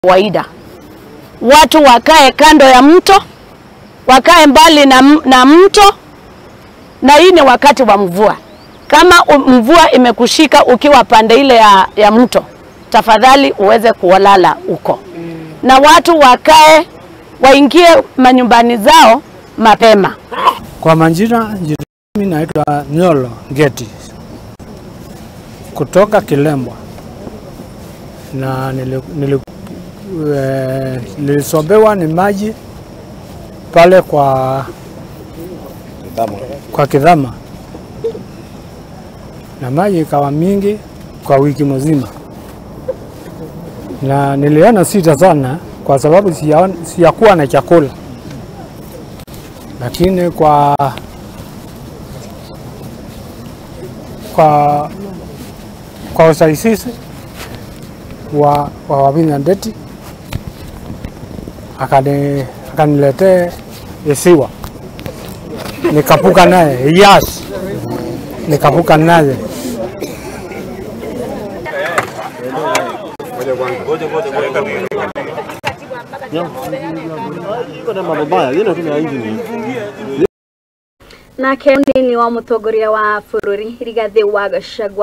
Kawaida watu wakae kando ya mto, wakae mbali na mto, na hii ni wakati wa mvua. Kama mvua imekushika ukiwa pande ile ya mto, tafadhali uweze kuolala huko. Na watu wakae, waingie manyumbani zao mapema. Kwa majina, mimi naitwa Nyolo Ngeti kutoka Kilembwa, na nilisobewa ni maji pale kwa Kithama, na maji ikawa mingi kwa wiki mzima, na niliona sita sana kwa sababu siyakuwa na chakula. Lakini kwa usaidizi wa Wavinya Ndeti akaniletea isiwa, nikapuka naye. Yes, nikapuka naye. Nake ni wa mutongoria wa bururi Rigathi wa Gachagua.